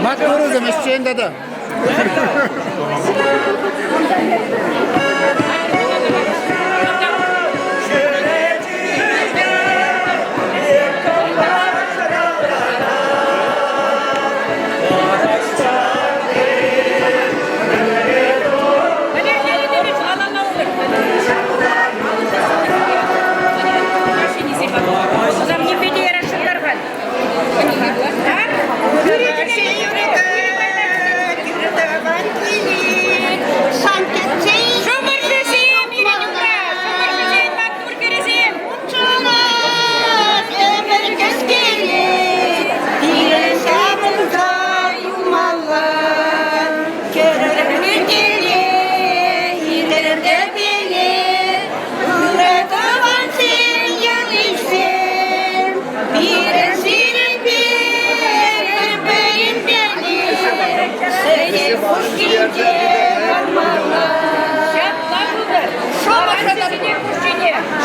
Маттурусем ӗҫчен тата.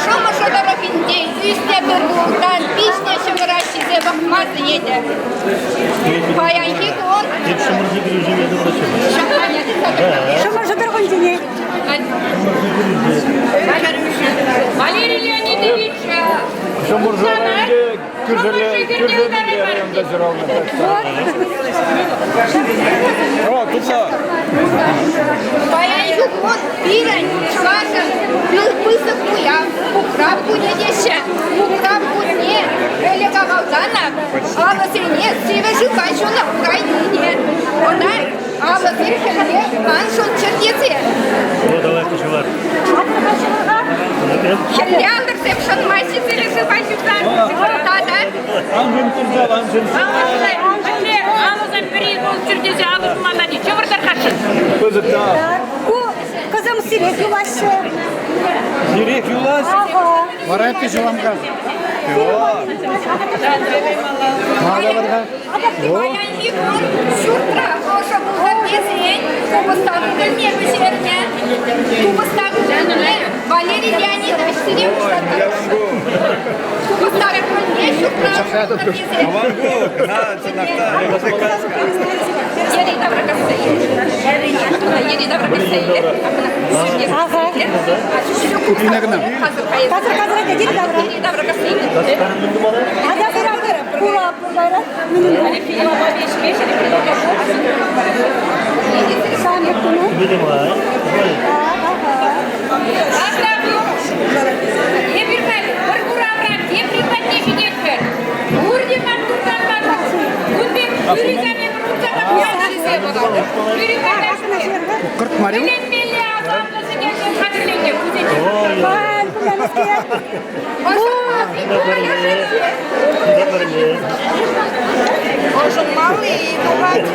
Шӑмӑршӑ тӑрӑхӗнче ӳснӗ тыр-пултан пиҫнӗ ҫӑкӑра ҫисе пӑхма сӗнетӗп. Паянхи кун Шӑмӑршӑ тӑрӑхӗнче. Валерий Леонидович Шӑмӑршӑ районӗнче кӳршӗллӗ районта ҫуралнӑ. О, тупла! Паянхи кун пирӗн чӑвашӑн пысӑк уяв, Пукрав кунӗ теҫҫӗ. Пукрав кунне ӗлӗк-авалтанах алӑсене сивӗ шывпа ҫунӑ урайне, ӑна алӑсем хӗлле ан шӑнччӑр тесе. Хӗлле алтӑрсем шӑнмаҫҫӗ сивӗ шывпа ҫусан. Тата Алӑсем пӗри пулччӑр тесе алӑ тумалла те чӑвӑртӑр-хашшӑн. Пысӑк та. Ку кӑсӑм сирех юлаҫҫӗ. Сирех юлас? Ага. Вара те ҫуламка. Паянхи кун ҫуртра ӑшӑ пултӑр тесен купӑста кукӑльне пӗҫернӗ. Купӑста кукӑльне Валерий Леонидович сире пуҫлаттарасшӑн. Купӑста кукӑльне ҫуртра ӑшӑ пултӑр тесен. Куплина кӑна. Казыр казыр әкә тавра. Ада кура пулайра. Сами куну. Эпир халь пӗр куравран тепри патне ҫитетпӗр. Пурте маттуртан маттур. Кун пек юрисене Кӑрт мар-и? Вӗренмелле асамлӑ сӗтелсем хатӗрленӗ кусене. Ӑшӑнмалли тухать.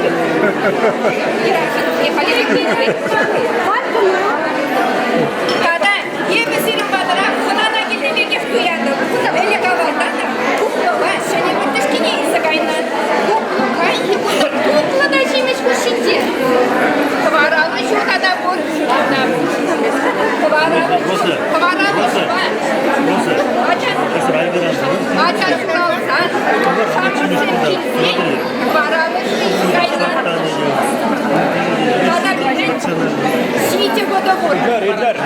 Тата эпӗ сирӗн патӑра хӑнана килнӗ пекех туятӑп. Ӗлӗк-авалтан та кухньӑпа ҫӗнӗ пӗртӗшкене илсе кайнӑ. Кухньӑра тутлӑ та ҫимӗҫ хушшинче. Тӑвараллӑ ҫу тата пур. Тӑвараллӑ ҫу, тӑвараллӑ ҫупа. Ача, ача ҫуралсан, ҫамрӑксем килсен тӑвараллӑ ҫу илсе кайнӑ. Тата пирӗн ҫичӗ пӑтӑ пур. Итлер,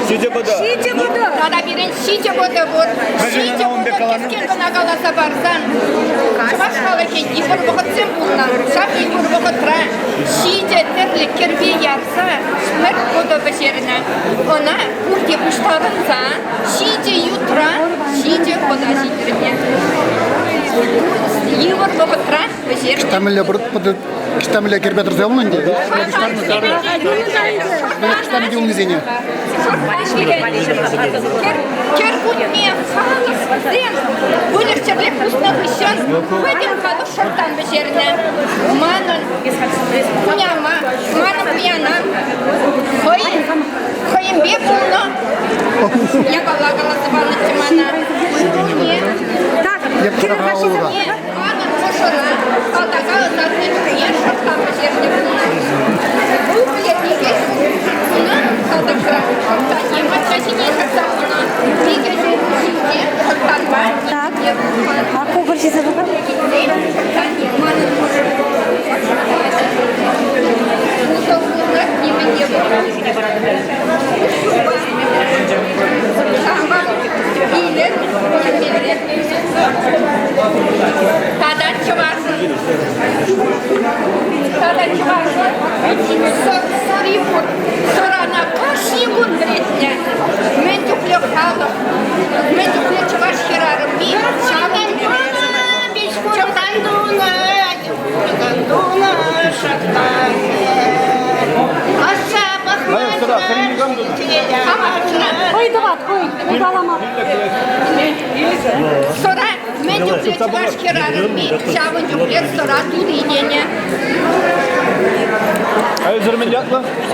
ҫичӗ пӑтӑ. Ҫичӗ пӑтӑ. Тата пирӗн ҫичӗ пӑтӑ пур. Ҫичӗ пӑтӑ кӗскен кӑна каласа парсан, чӑваш халӑхӗн йывӑр вӑхӑтсем пулнӑ. Ҫак йывӑр вӑхӑтра ҫичӗ тӗрлӗ кӗрпе ярса пӗр пӑтӑ пӗҫернӗ. Ӑна пурте пуҫтарӑнса ҫичӗ ютра ҫичӗ пӑта ҫитернӗ. Йывӑр вӑхӑтра пӗҫернӗ. Штамелле Штамелле кӗрпе тӑрса юлнӑ ӗнтӗ. Пуҫтарнӑ юлнисене. Кӗркунне халӑхсем выльӑх-чӗрлӗх пуснӑ хыҫҫӑн пӗтӗм халӑх шӑрттан пӗҫернӗ. Манӑн хуняма, манӑн пуянам хӑйӗн хӑйӗнпе пулнӑ япала каласа панӑччӗ мана. Ывӑлне. Манӑн мӑшӑра салтака ӑсатнӑ чухне шӑрттан пӗҫернӗ пулнӑ. Ывӑлӗ икӗ ҫул хунӑ салтакра. Шӑрттанне мачча ҫине ҫакса хунӑ. Икӗ ҫул хушшинче шӑрттанпа Так. иккӗ пулман. А кукӑр ҫисе пӑхар. Килсен шӑрттанне. Сӑра мӗн чухлӗ чӑваш хӗрарӑмми, ҫавӑн чухлех сӑра тути тенӗ. А эсир мӗн ятлӑ?